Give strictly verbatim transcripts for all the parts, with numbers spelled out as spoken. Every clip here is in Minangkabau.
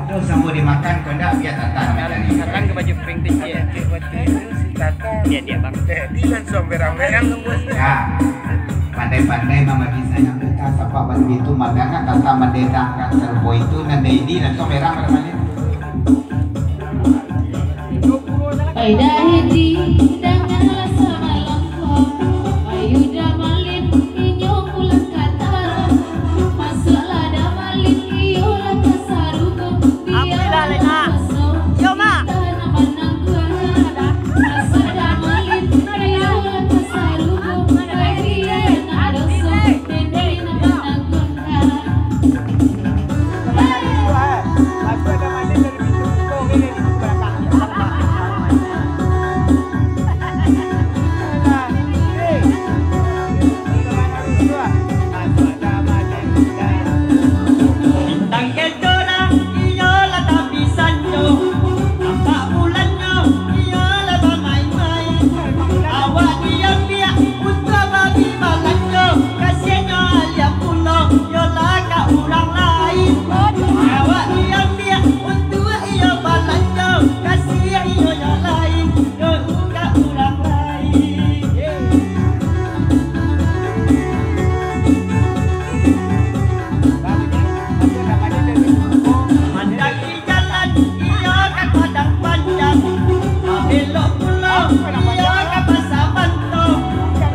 Samo dimakan, kok ndak, biar Tatan. Tatan ke baju pink tu, Cik? Dia, dia, Bang. Jadi langsung berang-berang. Ya. Pandai-pandai mambagi sayang kita, sabab batu itu madana kata mandedang, kan? Sarupo itu nan Dedi langsung berang-berang baliak. Oi, dah Dedi, danganlah sabalangko. Ayu dah malin, inyo pulang ka tarang. Masuaklah dah malin, iyo lah ka sarugo. Biar Alhamdulillah, Lena. Yo, Mak. Kita nak manangguang. Masuak dah malin, iyo lah ka sarugo. Biar nak doso, Dedi nak manangguang. Bintang kecora, iyo lah tapi sanjo. Nampak bulannyo, iyo lah bamain-main. Awak diambiak untuak babi balanjo. Kasiahnyo alah pulo, iyo lah ka urang lain. Awak diambiak untuak iyo balanjo. Kasiah iyo yang lain, yo ka urang lain. Mandaki jalan, iyo ka Padang Panjang. Babelok pulo, iyo ka Pasa Banto.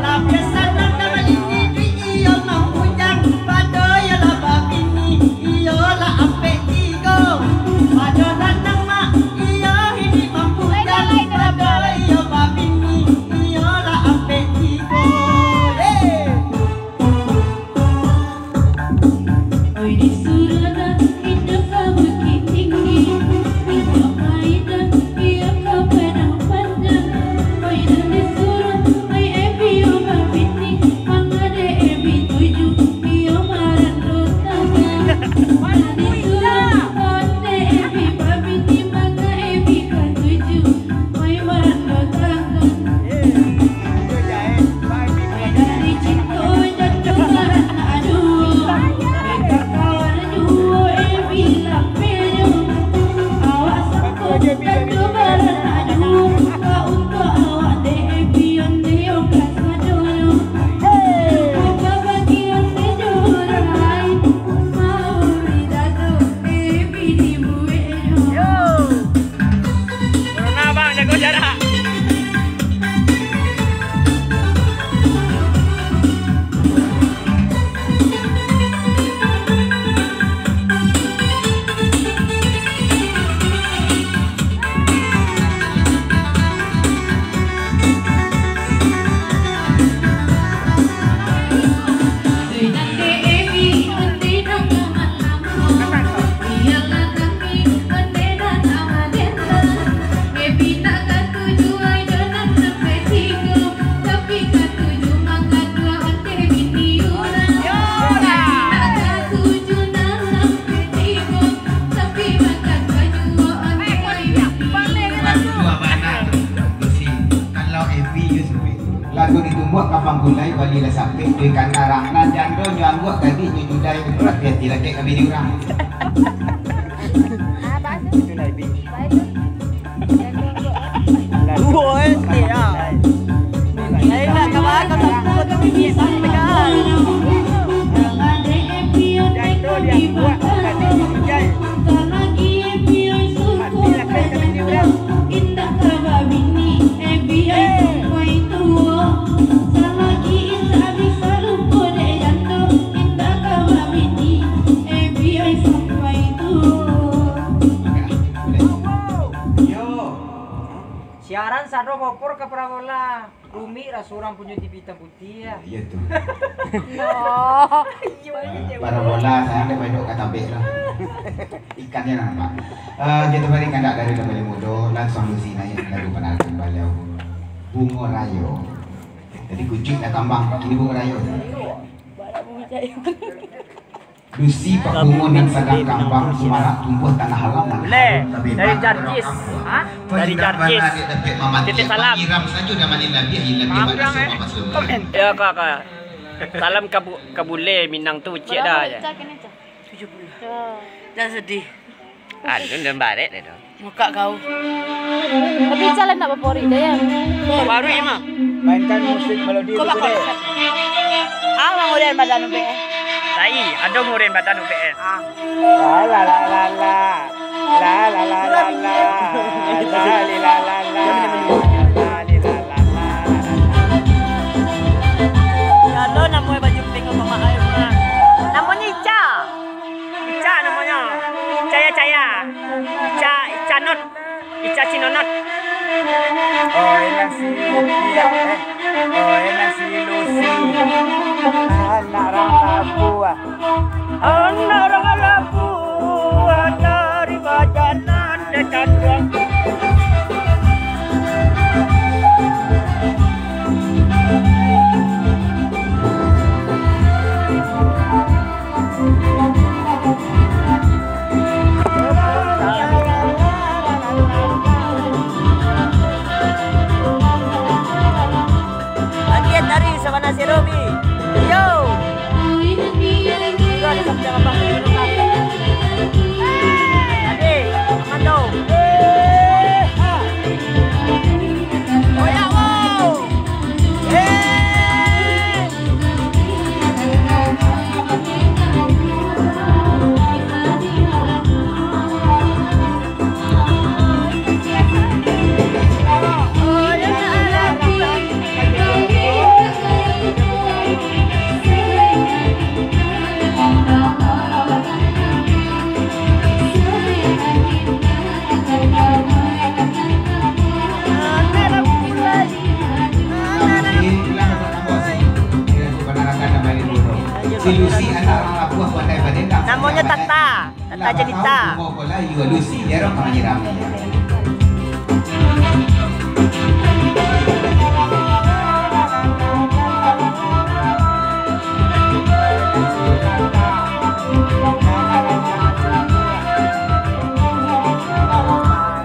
Labiah sanang ka Malini, duit iyo mambujang. Pado iyo lah babini, iyo lah ampek tigo. Pado lanang mak, iyo ini mambujang. Pado iyo babini, iyo lah ampek tigo. Yeay. Oi, di surau nan indak ka Bukittinggi, indak ka Idan, iyo ka Padang Panjang. Oi, nan di surau, oi, Ebi, yo babini, manga dek Ebi tuju, iyo marando tangan. Nan di surau, ondeh Ebi babini, manga Ebi katuju, oi, marando tangan. Corona, Bang, jago jarak. Lagu ditumbuak ka panggulai, bali lah sapek, di kandarang nan jando nyo angguak, gadih nyo judai, hati-hati lakek ka bini urang. Duo S T, ah. Saya nak kawan kau tak perlu tu, ini sampai kan. Jando diangguak, gadih nyo judai. Hati lakek ka bini urang. Indak ka babini, Ebi ai sampai tuo. Salagi indak bisa lupo dek jando, indak ka babini, Ebi ai sampai tuo. Yo. Siaran sado popor ka parabola. Rumik lah surang punyo T V hitam putiah. Iyo tu. Iyo. Iyo, iyo. Parabola, sayang dek baidok ka tabek lah. Ikannya nampak. Eh, kita bari kandak dari nan paling mudo, langsung Lucy naiak lagu panarakan baliau. Bungo Rayo. Tadi kucuik dah kambang, kini Bungo Rayo. Lucy, pak bungo nan sadang kambang, sumarak tumbuah tanah alam nan harum, tapi dari Jarkis. Ha? Dari Jarkis. Titip salam. Nyiram sajo dah malin labiah, labiah. Maaf, bak Bang, eh. Komen. Ya, Kak, Kak. Salam ka bu-, ka bule Minang tu, cik dah, ya. Tujuh puluh. Dah sedih. Alun dan barek deh tu. Muka kau. Tapi Ica lah nak baporik deh, ya. Baru mah. Mainkan musik melodi. Kau dulu bakal deh. Ah, mangurian badan U P S. Tai, ado ngurian badan U P S. Ah. La la la la la. La la la la la. La li la la la. La li la la la. Ado namo baju pink apa mak ai mah? Namonyo Ica. Ica namonyo. Caya-caya. Ica, Ica Not. Ica Cinonot. Oh, enak si Rupiah, eh. Oh, enak si Lucy. Anak urang Labuah. Anak urang Labuah dari Bajanan, Dek Tanjuang. Lagi tari sabana si Robi. Yo. Yo, ada sampai abang. Ade, aman tu. Oyak, wo. Eh. Si Lucy anak urang Labuah pandai badendang. Namonyo Tata, Tata Jelita. Lucy, dia orang ramai-ramai.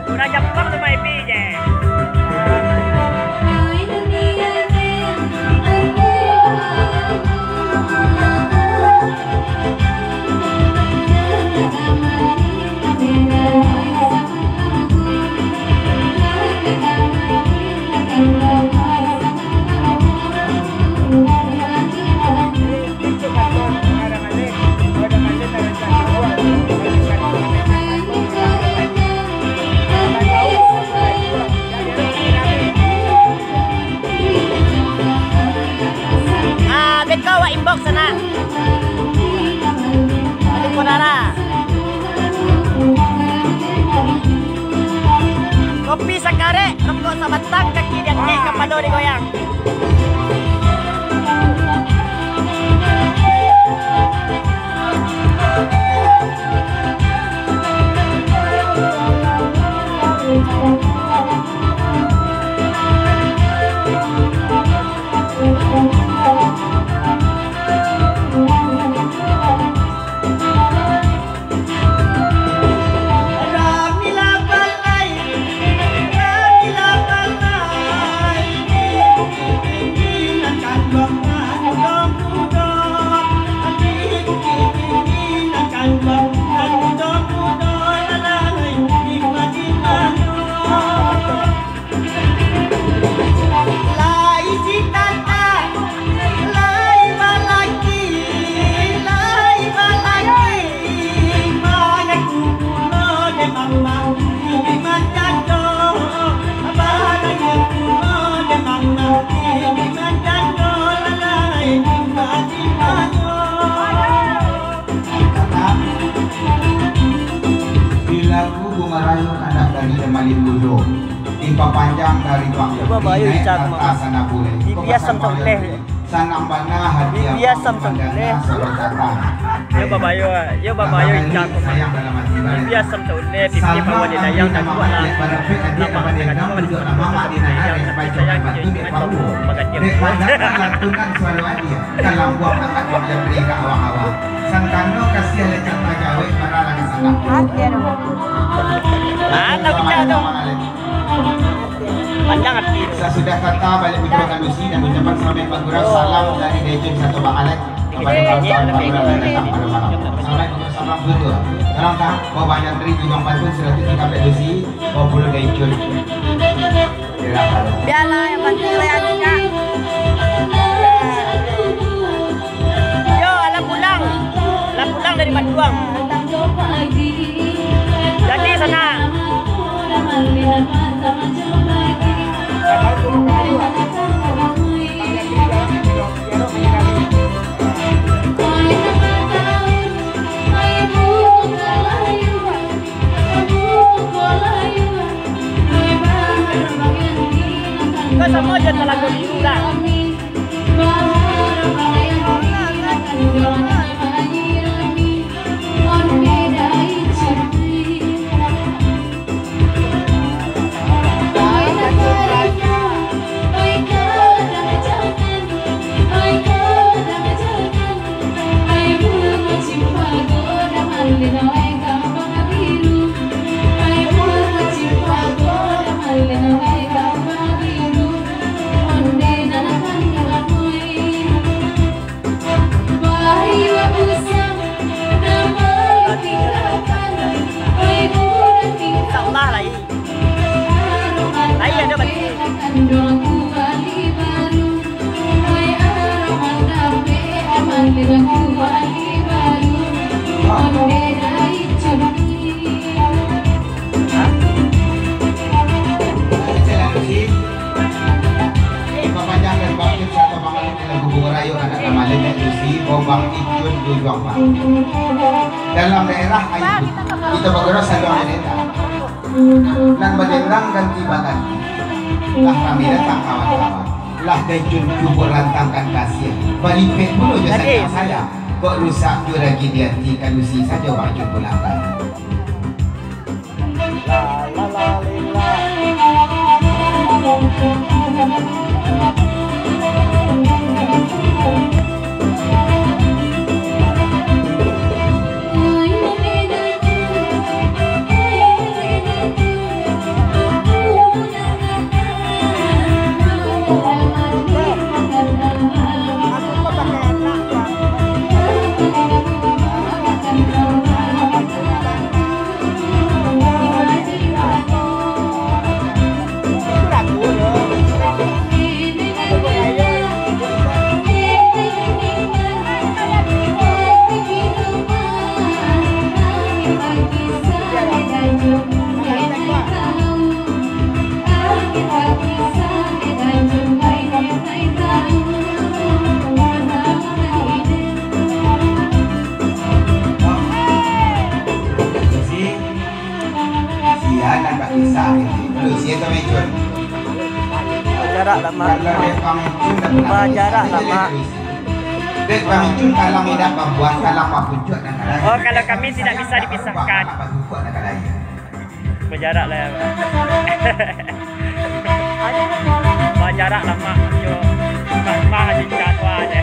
Urang Japang tu main je. Ah, beko awak inbox sana. Beko dara. Kopi sakarek, rokok sabatang, kaki diangkek, kapalo digoyang. Lai si Tata, lai balaki, lai balaki, mangaku pulo dek mama, tinggi manjando, mangaku pulo dek mama, tinggi manjando, lalai tinggi manjando. Di lagu Bunga Rayo Kandak dari Temaliu Ludo, dipapanjang dari Bang Yopi, naik Ica kata Sanabuleh. Bibi asam tak uleh. Sanang bana hati. Bibi asam tak uleh. Yo babayo, yo babayo Ica. Sayang dalam hati. Bibi asam tak uleh, pipi bawa di dayang, tak kuat lah. Nampak dengan nama duduk nama mak di nana, dek baco bantu dek pawo. Dek banyak lantunan suaro adia. Kalambuang anak Bang Jabri ka awak-awak. Sangkano kasiah lecak tajawek, maralah ka sandak. Aduh. Mana pecah tu? Panjang hati. Sasudah kata balik pucuk alusi dan ucapan selamat bagurau, salam dari Dejun Sato Bang Alek. Kepada kawan-kawan Bang Alek datang pada malam. Selamat bagurau, salam dulu. Mantap, bawa banyak dari tujuan pantun seratus tiga puluh besi, dua puluh dari Jun. Biarlah, yang penting real, Kak. Yo, alah pulang. Alah pulang dari Banduang. Jadi sana. Kau samo jo talago biru lah. Tambah lai. Lai ado bati. Hah? Papanjang dan bangkit sarato mangalikan lagu Bungo Rayo anak Ramalan, Nek Lucy, Bobang Icun, Jujuang Pak. Dalam daerah Aibu, kita bagerak saluang dendang. Nan badendang ganti baganti. Lah rami datang kawan-kawan. Lah Nek Icun cubo rantangkan kasiah. Balipek pulo jo sayang-sayang. Kok rusak jo ragi di ati, ka Lucy sajo Bang Icun pulangkan. Sia nan bakisah gitu. Lu, sia tu mecun. Bajarak lah, Mak. Kalau dia pangecun dan Bajarak lah, Mak. Dek pangecun kalang indak babuah, kalang bapuncuak dan kalang. Oh, kalau kami tidak bisa dipisahkan. Babuah, kalang bapuncuak dan kalang. Bajarak lah, Mak. Bajarak lah, Mak. Yo, Mak, Mak, Haji Cakwa je.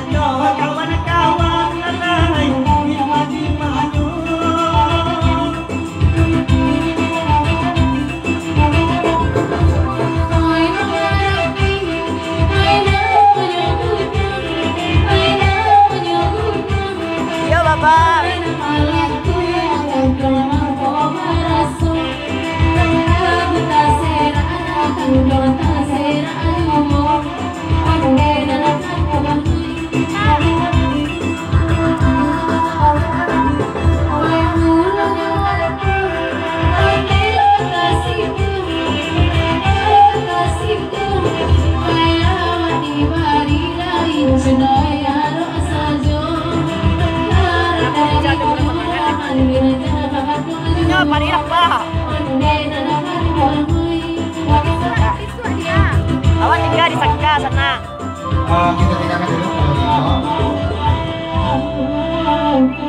Yo, kawan-kawan, alai, nikmati mahanyo. Iyo, Bapak. Awak tinggal di Sangka sana. Eh, kita tinggalkan dulu kalau gitu.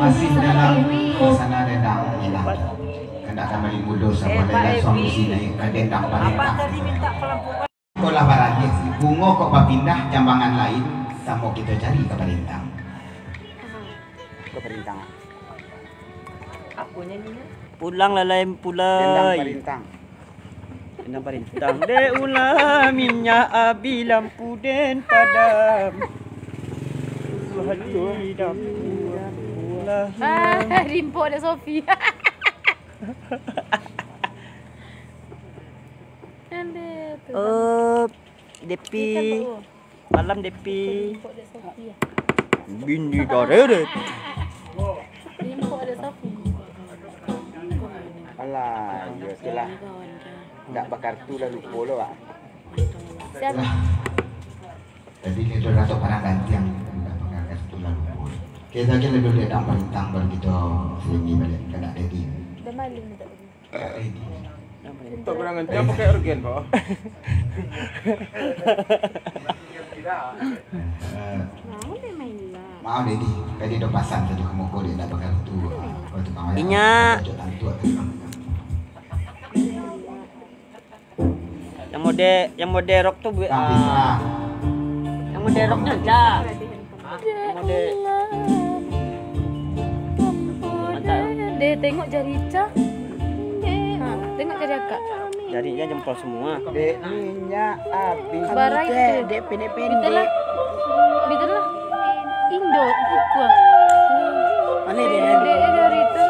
Masih dalam suasana dendang ngilang. Kandak ka bali mudo, sabuah lalai suami si naik ka dendang palintang. Kok lah baralih si bungo, kok bapindah jambangan lain, samo kito cari ka palintang. Ka palintang. Apo nyanyi nyo? Pulang lalai, pulang. Dendang palintang. Dendang palintang. Dek ulah minyak abih, lampu den padam. Hati dapur pulang. Ah, rimpok dek Sofi. Aduh, Tuhan. Eh, Depi. Ikan tu. Malam, Depi. Bini dare deh. Alah, iyo tu lah. Ndak bakartu lah, lupo lo, Pak. Siap. Jadi, ni tu Datuk Padang Gantiang, ndak bakartu lah, lupo. Kita lagi dulu dia dendang palintang, baru kita selingi balik, kena ready. Dah malam dah. Untuk kurang ganti, pakai organ, Pak. Eh, maaf deh, Di. Tadi udah pasang tadi ke muka dia, tak bakal tu. Kau tukang ayam. Inyak. Cocok tantu atau tukang ayam. Yang mode, yang mode rock tu, Bu, ah. Yang mode rocknya aja. Dek, tengok jari Ica. Ha, tengok jari akak. Jarinya jempol semua. Dek, minyak habis. Barai tu. Dek, pendek-pendek. Bitulah. Bitulah. Indo, buku. Mana dia? Pendek jari tu.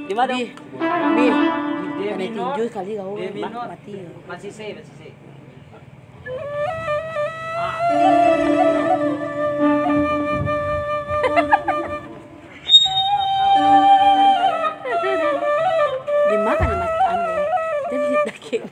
Di mana? Di, di, kena tinju sekali kau. Mati. Masih safe, masih safe. Dimakan mas anu. Jadi daging.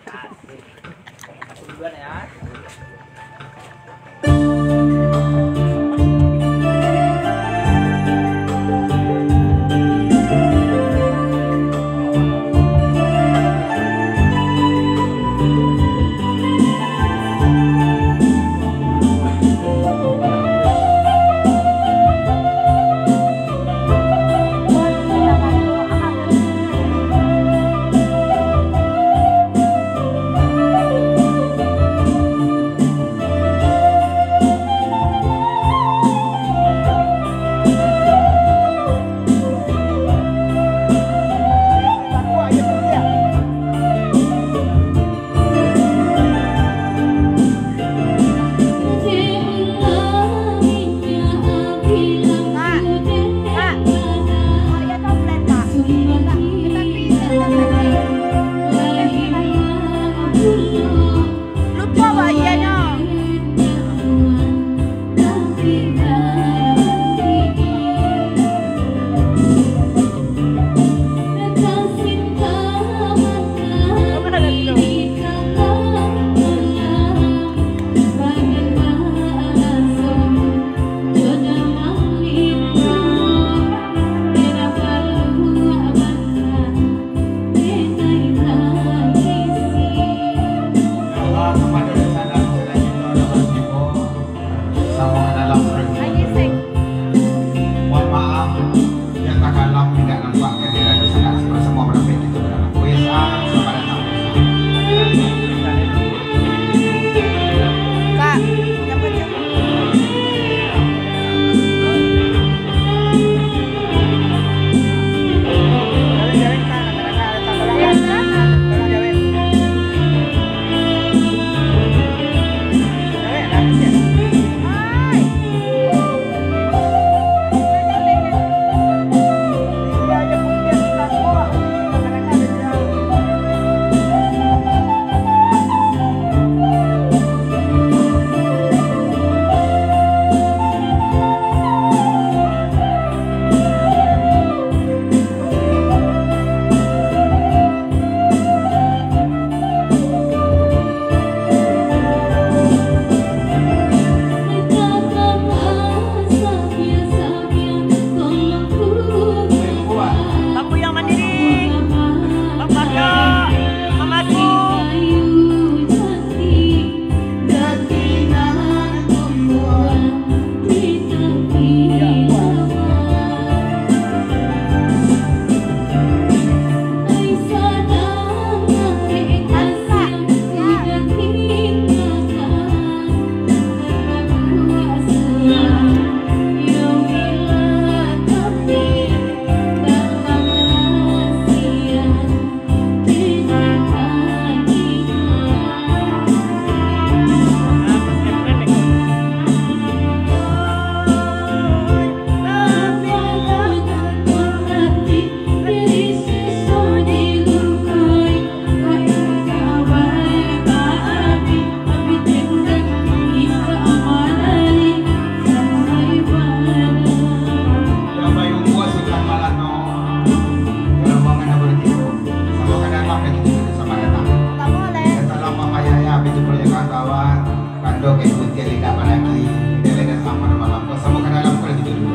Oke, putihan lidah panaki, lidah-lidah sama malam. Basamo ka dalam ko lagi dulu.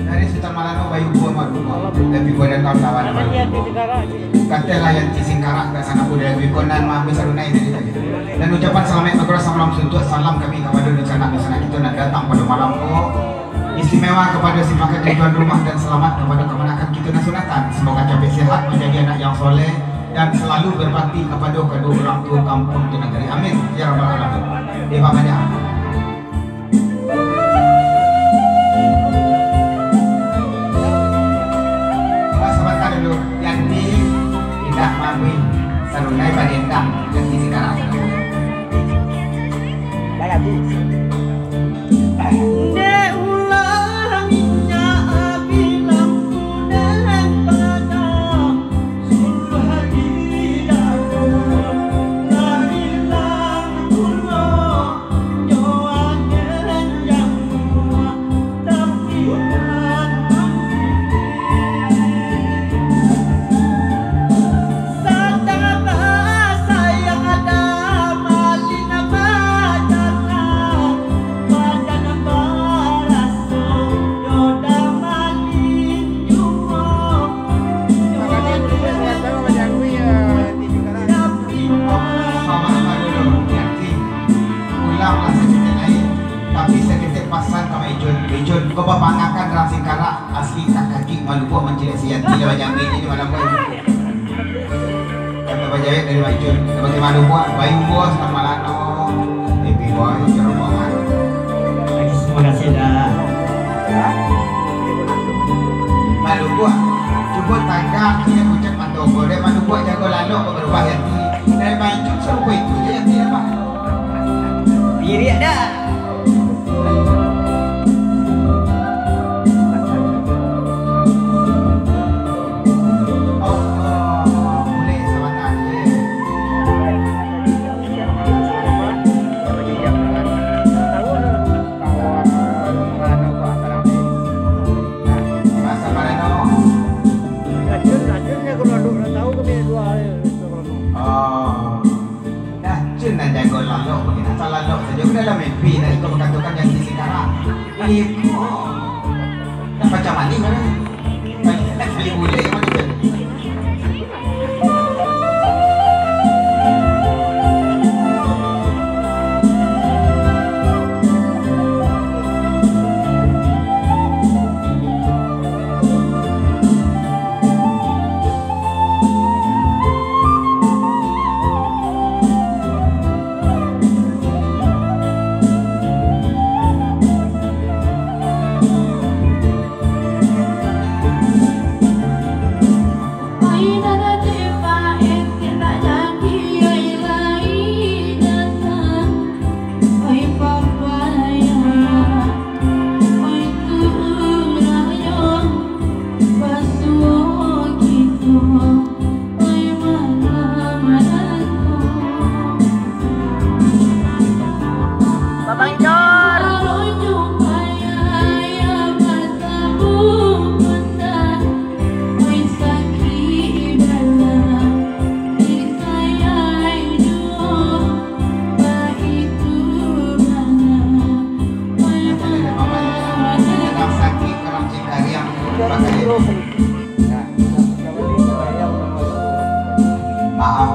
Dari Sutan Malano, Bayu Buah Maruko, tapi buah dan kawan-kawan. Katehlah Yanti Singkarak, tak sana pun dari Konan, Maha Besar Unai tadi. Dan ucapan selamat berkeras, salam suntuak, salam kami kepada dunsanak-dunsanak kita nak datang pada malam ko. Istimewa kepada si pakai tuan rumah dan selamat kepada kamanakan kita nan sunatan. Semoga capek sehat, menjadi anak yang soleh, dan selalu berbakti kepada kedua orang tua kampung tu negeri. Amin. Ya Rabbal Alamin. Terima banyak. Mas, sabanta dulu. Yanti indak mamui sarunai badendang, Yanti Singkarak. Dah lagu. Dek ulah minyak api lampu dek pada, suruh lagi dapur, lari lampu lo. Ulanglah saketek lai, tapi saketek pasan ka Mak Ijun. Ijun, ko bapangakan urang Singkarak asli takajik malubuak mancilek si Yanti lah bajamik ni malam ko. Kata bajawek dari Mak Ijun, bagaimana buat? Bayu bos, tak malano. Happy boy, cerobohan. Terima kasih dah. Malubuak, cubo tagak, punya pucat mato ko. Dari malubuak jago lalok ko berubah Yanti. Dari Mak Ijun sarupo itu je Yanti, apa? Diri ada. Dah, cun nan jago lalok, mungkin asal lalok sajo. Udah lah mimpi, dah iko bakatokan Yanti Singkarak. Iko. Dah macam mani kan? Beli bulek macam tu. Babang Icor. Maaf,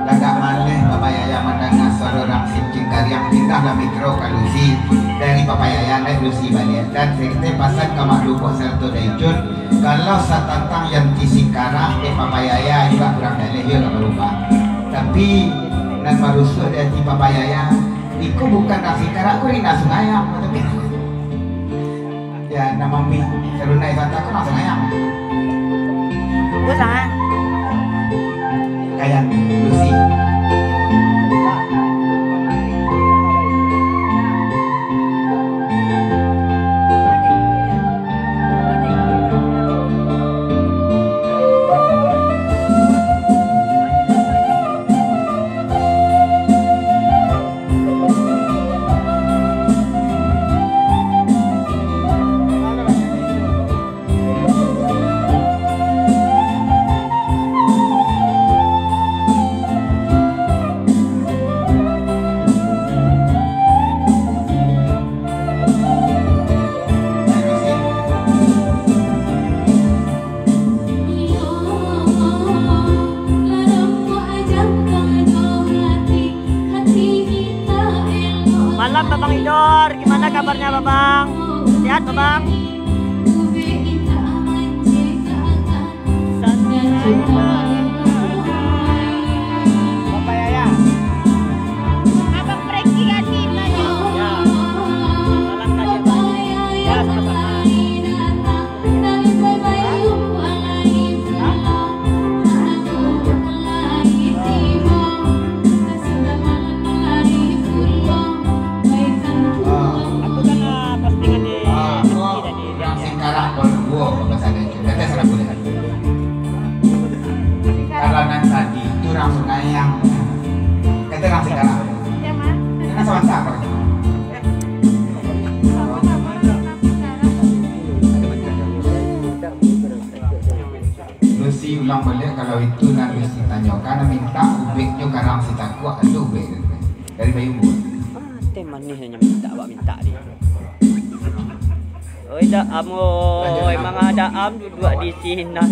agak maleh Papa Yaya mandanga suaro urang Cingkariang, pindahlah mikro ka Lucy, dari Papa Yaya naik Lucy baliak, dan saketek pasan ka Mak Lubok sarato Daicun, kalau satantang Yanti Singkarak, dek Papa Yaya juga kurang jaleh, iyo lah barubah. Tapi, nan marusuah di ati Papa Yaya, iko bukan nasi karak, ko rina sungai, tapi Ya, nama mi sarunai santa ko langsung ayam. Bagus, ah. Babang Idor, gimana kabarnya, Babang? Sehat, Babang? Bapak Yaya. Abang Frankie Gani, Melayu. Ya. Salam dari Bali. Ya, sama-sama. Aku kan, ah, postingan di Ah, F B ko tadi, orang ya. Singkarak baduo, Bapak Sadar. Kata salah boleh. Kalau nan tadi itu orang Sungai yang kata orang Singkarak. Iya, Mas. Karena sama-sama. Lucy ulang baliak, kalau itu nan Lucy tanyokan, mintak ubeknyo karang sitakuak, ado ubek dari Bayu Buah. Ah, teh manih nyo mintak, awak mintak di. Oi, Daam, oi, manga Daam duduak di sinan.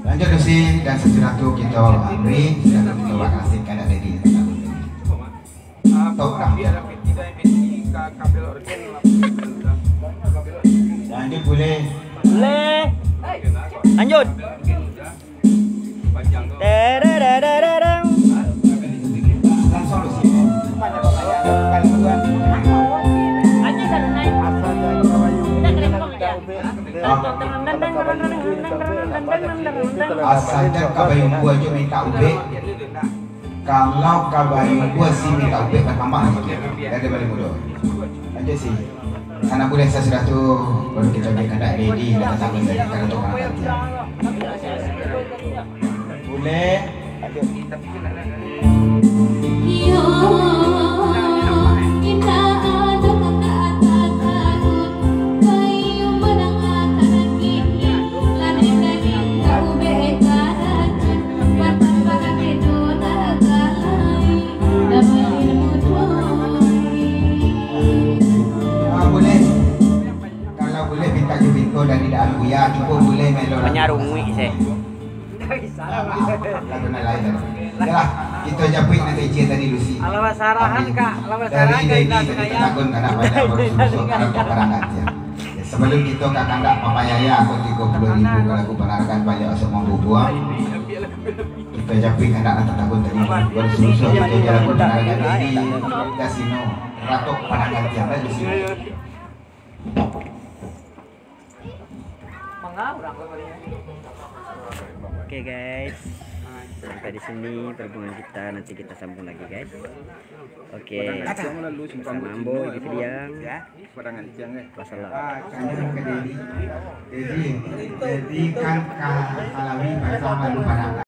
Lanjut, Lucy, dan sasudah tu kito ambil, sasudah tu kito bakal asingkan dari Tok dah. Lanjut, boleh. Boleh. Lanjut. Terererereng. Langsung, Lucy. Anjing, satu naik. Kita telepon ya. Asalkan ka Bayu Buah jo mintak ubek. Kalau ka Bayu Buah si mintak ubek batambah sikit. Dari Bali Mudo. Lanjut, si. Karena bulan sasudah tu, baru kito ambil kandak Dedi, datang dari karena tu orang gantian. Boleh. Lanjut. Ah, boleh. Kalau boleh, mintak jo pinto dari Daan Buya, cubo boleh melo. Manyarunguik se. Lagu nan lain. Yalah, kito japuik nan kecil tadi, Lucy. Alah, basarahan, Kak. Alah, basarahan, Kak. Dari Dedi tadi tatagun kandak banyak baru susuk kalau kau barangkat, ya. Sabalun kito ka kandak Papa Yaya, ko tigo puluah ribu ka lagu panarakan banyak asuak mambubuang. Kito japuik kandak nan tatagun tadi, baru susuk kito jo lagu panarakan Dedi. Kasino, Ratok Padang Gantiang, kan, Lucy? Oke, guys, sampai di sini perjumpaan kita, nanti kita sambung lagi, guys. Oke, sama Ambo Ibu Fidiang. Wassalam. Jadi, jadi kan ka Salawi basama di Padang.